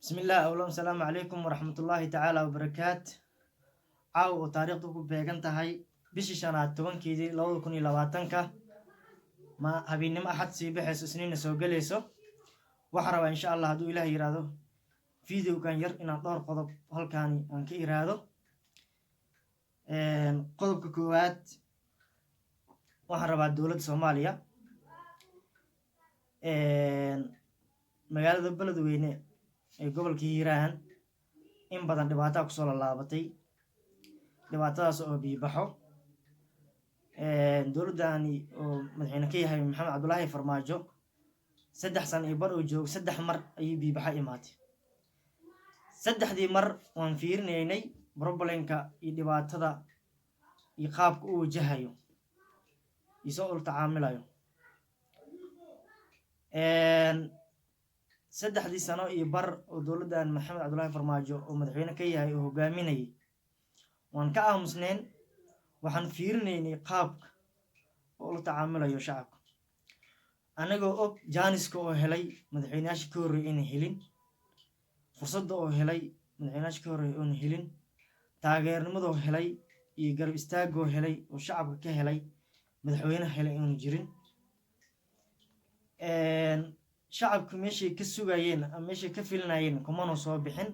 Bismillaah awlan, asalaamu calaykum waraxmatullaahi tacaala wabarakaat. Caaw oo taariikhdu ku beegan tahay bishii shanaad 10-keedii 2020-ka, ma habeennimo Axad sii baxayso, Isniinna soo gelayso, waxaan rabaa, insha Allah, hadduu Ilaah yiraahdo, videogan yar inaan dhowr qodob halkaani aan ka iraahdo. Qodobka koowaad, waxaan rabaa dowladda Soomaaliya, magaalada Beledweyne ee gobolka Hiiraan in badan dhibaataa kusoo lallaabatay, dhibaatadaas oo biibaxo. Dowladdani oo madaxweyne ka yahay Maxamed Cabdulaahi Farmaajo, 3 sano iyo bar oo joogo, saddex mar ayay biibaxa imaatay. Saddexdii mar waan fiirinaynay problemka iyo dhibaatada iyo qaabka u wajahayo iyo soo ula tacaamilayo. Saddexdii sano iyo bar oo dowladdan Maxamed Cabdulaahi Farmaajo oo madaxweyne ka yahay oo hogaaminayay, waan ka aamusneen. Waxaan fiirinaynay qaabka oo la tacaamilayo shacabka, anagoo og jaaniska oo helay madaxweyneyaasha ka horreeyay inay helin, fursadda oo helay madaxweyneyaasha ka horreeyay oona helin, taageernimadoo helay iyo garab istaagoo helay oo shacabka ka helay madaxweyne helay oonu jirin. Shacabku meeshay ka sugayeen ama meeshay ka filinayeen kumana soo bixin.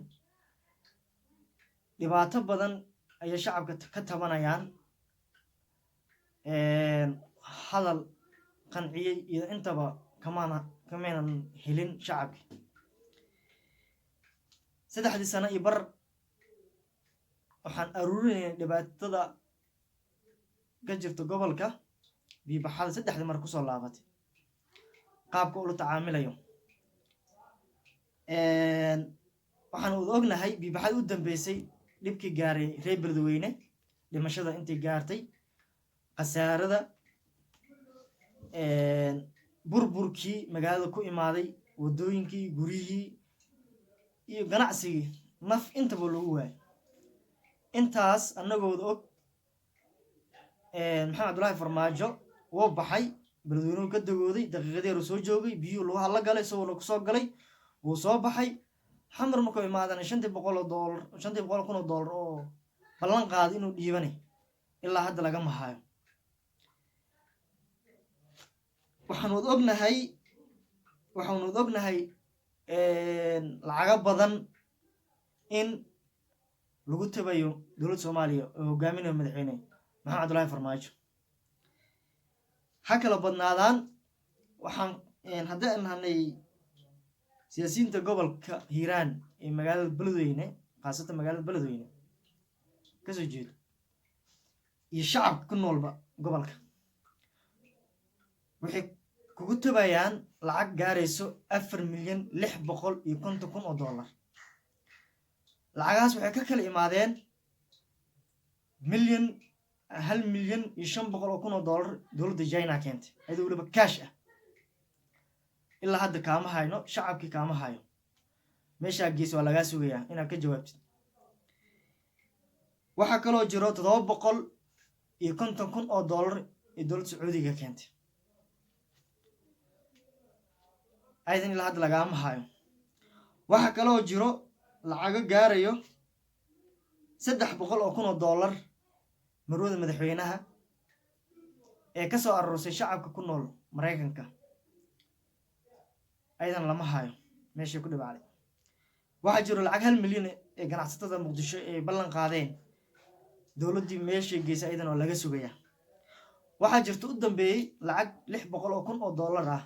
Dhibaato badan ayay shacabka ka tabanayaan. Hadal qanciyey iyo intaba kamana kamaynan helin shacabki. Saddexdii sano iyo bar waxaan aruurinaynay dhibaatada ka jirta gobolka, biibaxada saddexdii mar kusoo laabatay, qaabka ula tacaamilayo. Waxaan wada ognahay biibaxada u dambeysay dhibkii gaaray reer Beledweyne, dhimashada intay gaartay, khasaarada, burburkii magaalada ku imaaday, waddooyinkii, guryihii iyo ganacsigii, naf intaba lagu waayay. Intaas annagooda og, Maxamed Cabdullaahi Farmaajo wuu baxay, Beledweynuhu ka dagooday, daqiiqadeeru soo joogay, biyuhu lugaha la galay, isagoo kusoo galay, wuu soo baxay. Xamar markuu imaadana, shantii boqol oo doolar, 500,000 oo doolar oo ballan qaaday inuu dhiibanay, ilaa hadda lagama hayo. Waxaan wad ognahay lacago badan in lagu tabayo dowladda Soomaaliya oo hogaaminayo madaxweyne Maxamed Cabdullaahi Farmaajo. Ha kala badnaadaan. Waxaan haddii aan nahnay siyaasiyiinta gobolka Hiiraan ee magaalada Beledweyne, khaasatan magaalada Beledweyne kasoo jeedo, iyo shacabka ku noolba gobolka, waxay kugu tabayaan lacag gaarayso 4,650,000 oo dollar. Lacagahaas waxay ka kala imaadeen milyan, 1,500,000 oo dollar dowladda China keentay, ayadoo weliba cash ah. Ilaa hadda kaama hayno, shacabkii kaama hayo. Meeshaa gees waa lagaa sugayaa inaad ka jawaabtid. Waxaa kaloo jiro 750,000 oo dollar ee dowladda Sacuudiga keentay, ayadan ilaa hadda lagaama hayo. Waxaa kaloo jiro lacago gaarayo 300,000 oo dollar marwada madaxweynaha ee ka soo aruursay shacabka ku nool Maraykanka, ayadan lama hayo meeshay ku dhibacday. Waxaa jiro lacag 1 milyan ee ganacsatada Muqdisho ay ballan qaadeen dowladdii, meeshay geysay ayadan oo laga sugayaa. Waxaa jirta u dambeeyey lacag 600,000 oo dollar ah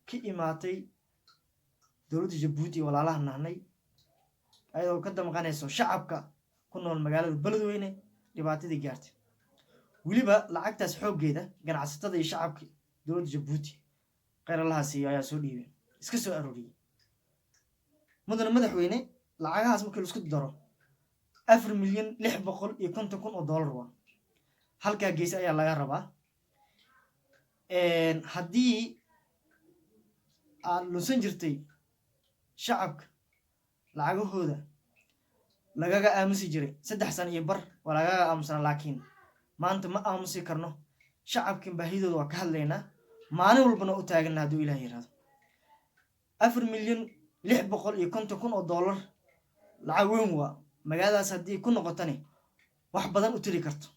ka imaatay dowladda Jabuuti, walaalaha nahnay, ayadoo ka damqanayso shacabka ku nool magaalada Beledweyne dhibaatadii gaartay. Weliba lacagtaas xooggeeda ganacsatada iyo shacabka dowladda Jabuuti, kheyr Allaha siiyo, ayaa soo dhiibay, iska soo arooriyey. Mudane madaxweyne, lacagahaas markii laisku daro 4,650,000 oo dollar waa. Halkaa geesi ayaa laga rabaa. Haddii aad lunsan jirtay shacabka lacagahooda, lagaga aamusi jiray 3 sano iyo bar, waa lagaga aamusnaa, laakiin maanta ma aamusi karno. Shacabkan baahidooda waa ka hadlaynaa, maalin walbana u taagana hadduu Ilaah yiraahdo. 4 milyan $650,000 lacag weyn waa. Magaaladaas haddii ku noqotani wax badan u tiri karto,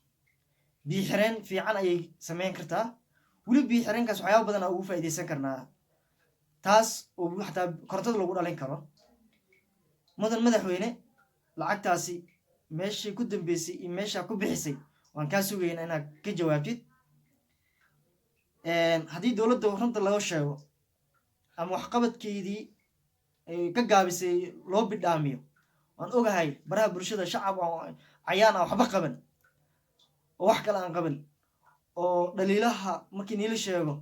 biyo xireen fiican ayay sameyn kartaa. Weli biyo xireenkaas waxyaaba badan aa ugu faa'iidaysan karnaa, taas oo xataa korontada lagu dhalin karo. Mudan madaxweyne, lacagtaasi meeshii ku dambeysay iyo meeshaa ku bixisay waan kaa sugaynaa inaad ka jawaabtid. Haddii dowladda runta laga sheego ama waxqabadkeydii ay ka gaabisay loo bidhaamiyo, waan ogahay baraha bulshada shacab oo cayaan aan waxba qaban oo wax kale aan qaban oo dhaliilaha markii niila sheego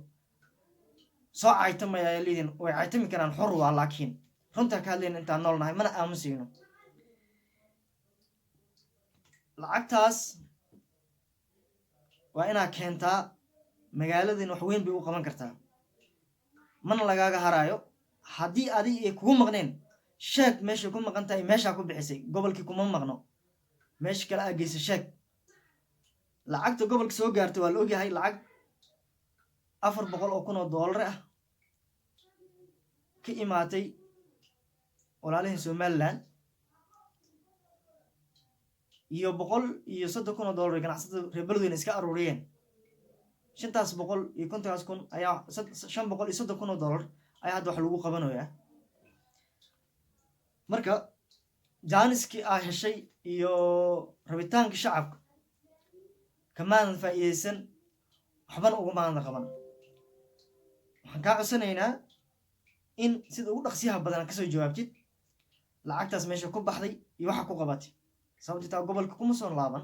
soo caytamaya ay leeyihiin. Way caytami karaan, xor waa, laakiin runtaa ka hadlayna intaan nool nahay, mana aamusayno. Lacagtaas waa inaa keentaa. Magaaladin wax weyn bay u qaban kartaa, mana lagaaga haraayo. Haddii adig ay kugu maqneen, sheeg meeshay ku maqan tahay, meeshaa ku bixisay. Gobolkii kuma maqno, meesha kale aa geysa sheeg. Lacagta gobolka soo gaartay waa la ogyahay, lacag $400,000 ah ka imaatay walaalihii Somaliland iyo $130,000 ganacsatada reer Beledweyne iska aruuriyeen. Shantaas boqol iyo kontonkaas kun ayaa, $530,000 ayaa hadda wax lagu qabanayaa. Marka jaaniskii aa heshay iyo rabitaanka shacabka kamaanan faa'iidaysan, waxbana ugumaanan qaban. Waxaan kaa codsanaynaa in sida ugu dhaqsiyaha badan kasoo jawaabtid lacagtaas meesha ku baxday iyo waxa ku qabatay, sababti taa gobolka kuma soo laaban,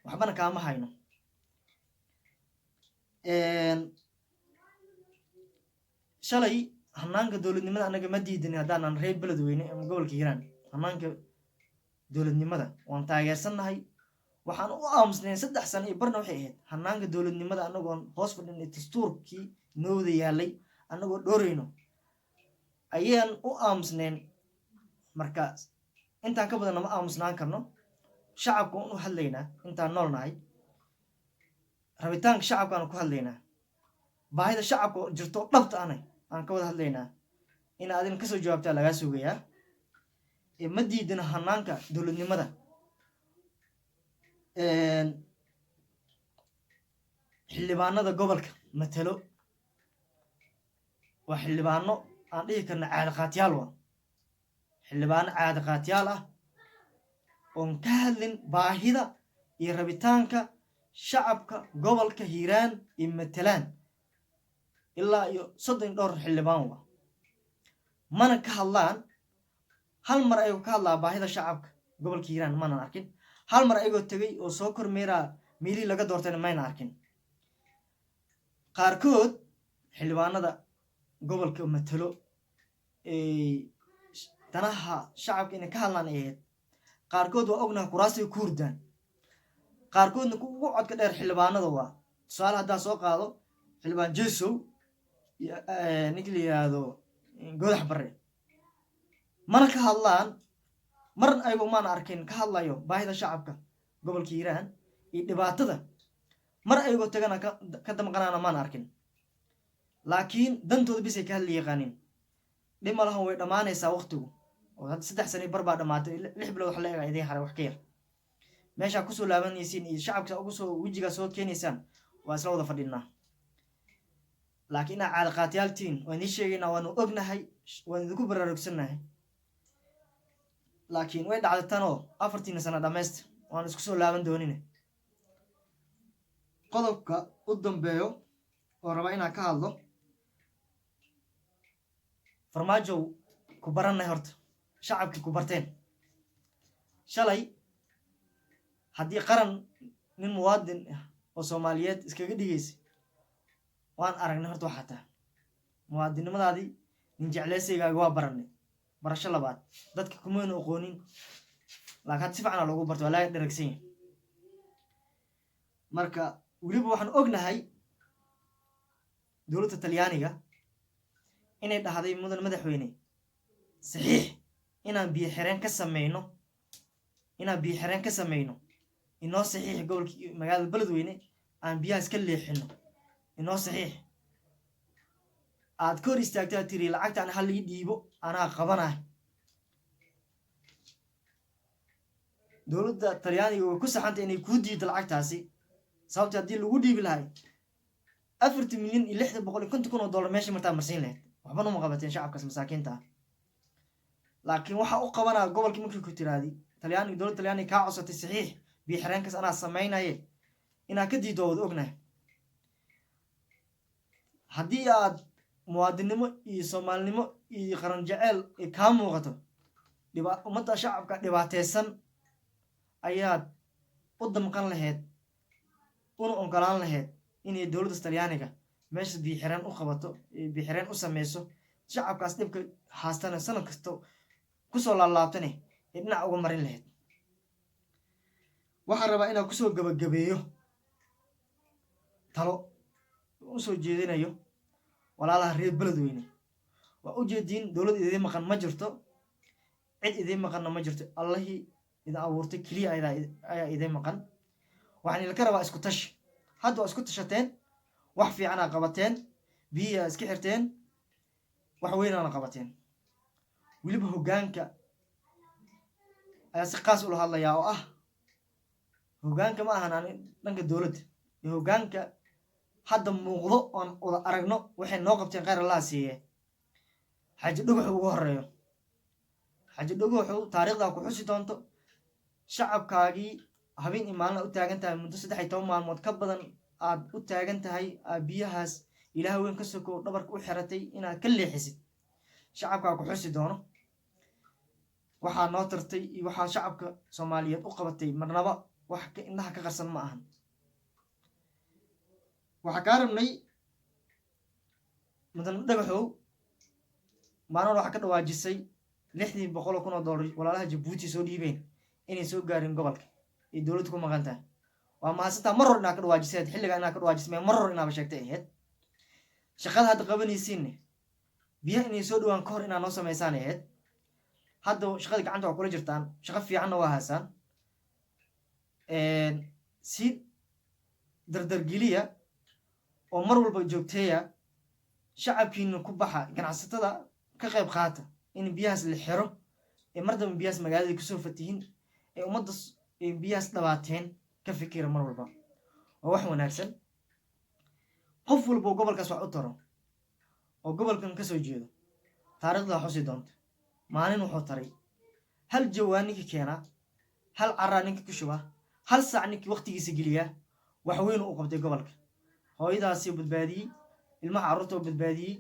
waxbana kaama hayno. Shalay hanaanka dowladnimada annaga ma diidanin haddaanan reer Beledweyne ama gobolka Hiiraan. Hanaanka dowladnimada waan taageersannahay. Waxaan u aamusnayn 3 sano iyo barna waxay ahayd hanaanka dowladnimada annagoon hoos fadhinay, dastuurkii noo wada yaalay annagoo dhoorayno ayaan u aamusnayn. Marka intaan ka badan nama aamusnaan karno. Shacabka waan u hadlaynaa intaan nool nahay, rabitaanka shacabkaanu ku hadlaynaa, baahida shacabka jirto dhabta ana aan ka wada hadlaynaa. In adina kasoo jawaabtaa lagaa sugayaa. Ma diidana hanaanka dowladnimada. Xildhibaanada gobolka matalo waa xildhibaano aan dhihi karna caadaqaatyaal, waa xildhibaano caadaqaatyaal ah oon ka hadlin baahida iyo rabitaanka shacabka gobolka Hiiraan iyo matalaan. Ilaa iyo 30 dhowr xildhibaan waa, mana ka hadlaan. Hal mar ayagoo ka hadlaa baahida shacabka gobolka Hiiraan manan arkin. Hal mar ayagoo tegey oo soo kormeeraa meelihii laga doortayna mayna arkin. Qaarkood xildhibaanada gobolka matalo danaha shacabka inay ka hadlaan ay ahayd, qaarkood waa ognaha kuraastay ku hurdaan, qaarkoodna ku ugu codka dheer xildhibaanada waa. Tusaale haddaa soo qaado xildhibaan Jesow, ninka la yidhaahdo Godax Barre, mana ka hadlaan. Marna ayagoo maana arkin ka hadlayo baahida shacabka gobolka Hiiraan iyo dhibaatada. Mar ayagoo tagana ka damqanaana maana arkin, laakiin dantooda bisay ka hadli yaqaanin. Dhib ma lahan, way dhammaanaysaa waqtigu oo hadda 3 sano bar baa dhamaatay, 6 bilood wax la ega idiin haray, wax ka yar. Meeshaa kusoo laabanaysiin iyo shacabka ugu soo wejigaa soo keenaysaan waa isla wada fadhinaa, laakiin inaa caadaqaatyaal tihiin waan idiin sheegaynaa, waanu ognahay, waan idinku baraarugsannahay. Laakiin way dhacday tanoo 4tiina sano dhammaysta, waan isku soo laaban doonine. Qodobka u dambeeyo oo raba inaan ka hadlo, Farmaajow, ku barannay horta, shacabkii ku barteen shalay. Haddii qaran nin muwaadin ah oo Soomaaliyeed iskaga dhigaysay, waan aragnay horta waxaa tahay muwaadinnimadaadii, nin jecleysaygaaga waa barannay. Barasho labaad dadka kumaynu aqoonin, laakiin hadda si fiicanaa loogu barto, waa laga dheragsan yahay. Marka weliba waxaan ognahay dowladda Talyaaniga inay dhahday, mudan madaxweyne, saxiix inaan biyo xireen ka sameyno, inaan biyo xireen ka sameyno inoo saxiix, gobolka magaalada Beledweyne aan biyahaas ka leexino inoo saxiix. Aad ka hor istaagtaa, tiri lacagtaan hal ii dhiibo, anaa qabanay. Dowladda Talyaaniga way ku saxantay inay kuu diido lacagtaasi, sababta haddii lagu dhiibi lahay 4,650,000 dollar meesha martaa marsiin lahayd, waxbana uma qabateen shacabkaas masaakiinta ah. Laakiin waxa u qabanaa gobolkii markii ku tiraadi Talyaaniga, dowladda Talyaaniga kaa codsatay saxiix biyo xireenkaas anaa samaynaye, inaad ka diido wada ognahay. Haddii aad muwaadinnimo iyo Soomaalinimo iyo qaran jeceel ay kaa muuqato, dhiba ummadda shacabka dhibaateysan ayaad u damqan lahayd una ogolaan lahayd inay dowladda Talyaaniga meesha biyo xireen u qabato, biyo xireen u sameyso, shacabkaas dhibka haastana sanad kasta kusoo laalaabtane ee dhinac uga marin lahayd. Waxaan rabaa inaan kusoo gabagabeeyo talo usoo jeedinayo walaalaha reer Beledweyne. Waa ujeediin, dowlad idiin maqan ma jirto, cid idiin maqanna ma jirto. Allahii idin abuurtay keliya ayaa idiin maqan. Waxaan idinka rabaa isku tashi. Hadda waa isku tashateen, wax fiicanaa qabateen, biyihi iska xirteen, wax weynaana qabateen. Weliba hoggaanka ayaa si qaas ula hadlayaa, oo ah hoggaanka ma ahan ani dhanka dowladda iyo hoggaanka hadda muuqdo oon wada aragno waxay noo qabteen. Kheyr Allaha siiye. Xaaji Dhuguxu ugu horeeyo. Xaaji Dhuguxu, taariikhdaa ku xusi doonto shacabkaagii habeen iyo maalin u taagan tahay, muddo 13 maalmood ka badan aad u taagan tahay, aad biyahaas Ilaah weyn ka sokow dhabarka u xiratay inaad ka leexisid. Shacabkaa ku xusi doono waxaa noo tartay iyo waxaa shacabka Soomaaliyeed u qabatay. Marnaba wax indhaha ka qarsan ma ahan. Waxaa kaa rabnay, mudan Dhagaxow, maalin waxaa ka dhawaajisay 600,000 dollar walaalaha Jabuuti soo dhiibeen inay soo gaarin gobolka iyo dowladda ku maqan tahay. Waa mahadsantaa. Mar hor inaa ka dhawaajisay, xilligaa inaa ka dhawaajisay, mar hor inaaba sheegtay ahayd. Shaqada hadda qabanaysiinne, biyaha inay soo dhawaan ka hor inaa noo samaysaan ahayd. Hadda shaqada gacanta waa kula jirtaan, shaqo fiicanna waa haasaan. Si dardargeliya oo mar walba joogteeya, shacabkiina ku baxa, ganacsatada ka qayb qaata in biyahaas la xiro ee mar dambe biyahaas magaalada kusoo fatihin ee ummadda biyahaas dhawaateen. Ka fikira mar walba, waa wax wanaagsan. Qof walba oo gobolkaas wax u taro oo gobolkan kasoo jeedo, taariikhda xusi doonta maalin wuxuu taray. Hal jawaan ninkii keenaa, hal caraa ninkii ku shubaa, hal saac ninkii waqtigiisa geliyaa, wax weyn u qabtay gobolka. Hooyadaasii badbaadiyey, ilmaha carruurta oo badbaadiyey,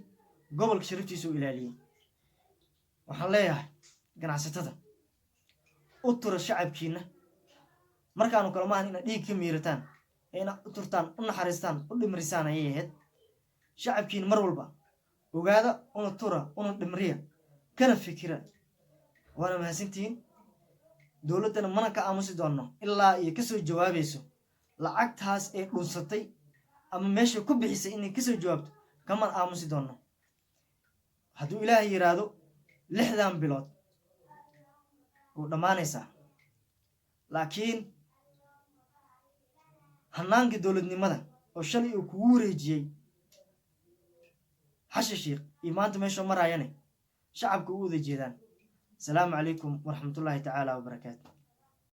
gobolka sharaftiisa u ilaaliyey. Waxaan leeyahay ganacsatada, u tura shacabkiina. Markaanu kale maahan inaad dhiig ka miirataan ee inaad u turtaan, u naxariistaan, u dhimrisaan ayay ahayd. Shacabkiina mar walba ogaada, una tura, una dhimriya, kana fikira. Waana mahadsantihiin. Dowladdana mana ka aamusi doonno ilaa iyo kasoo jawaabayso lacagtaas ee dhunsatay ama meesha ku bixisay. Inay kasoo jawaabto kamana aamusi doonno. Hadduu Ilaahay yidhaahdo, 6dan bilood wuu dhammaanaysaa, laakiin hanaanka dowladnimada oo shalay uu kugu wareejiyey Xashan Sheikh iyo maanta meeshoo maraayane shacabka u wada jeedaan. Asalaamu calaykum waraxmatullaahi tacaala wabarakaatu.